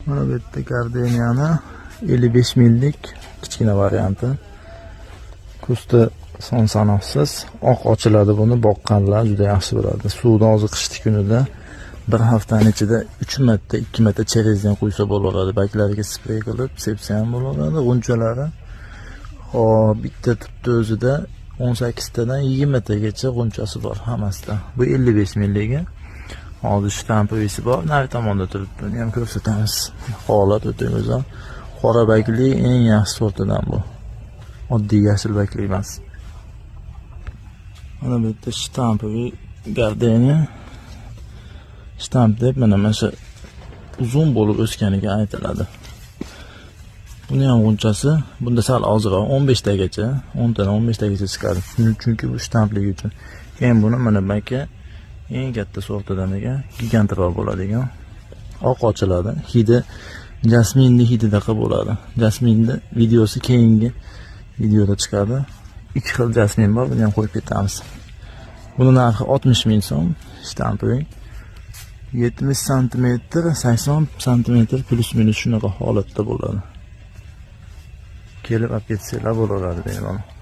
Mana bu yerda gardeniyani 55 millik kichkina varianti. Куст i son sanoqsiz, oq ochiladi. Buni boqqanlar juda yaxshi biladi. Suvni hozir qishni kunida bir haftani ichida 3 marta, 2 marta через день quysa bo'laveradi. Baklariga sprey qilib sepsa ham bo'laveradi. G'unchalari, hop, bitta tubni o'zida 18 tadan 20 tagacha g'unchasi bor hammasida. Bu 55 milligi. Hozir штамповый si bor, nari tomonda turibdi. Buni ham ko'rsatamiz. Holat o'ta go'zal. Qora bakli eng yaxshi sortidan bu. Oddiy yashil bakli emas. Mana bu yerda штамповый gardeniya. Штамп deb mana shu uzun bo'lib o'sganiga aytiladi. Buni ham g'unchasi bunda sal ozroq, 15 tagacha, 10 tadan 15 tagacha chiqadi. Chunki bu штамп ligi uchun. Keyin buni mana baki eng katta sortidan ekan, gigantroq bo'ladigan. Oq ochiladi. Hidi jasminni hididaqa bo'ladi. Jasminni videosi keyingi videoda chiqadi. Ikki xil jasmin bor, buni ham qo'yib ketamiz. Buni narxi 60 ming so'm, штамповый. 70 santimetr, 80 santimetr плюс-минус shunaqa holatda bo'ladi. Kelib olib ketsanglar bo'laveradi bemalol.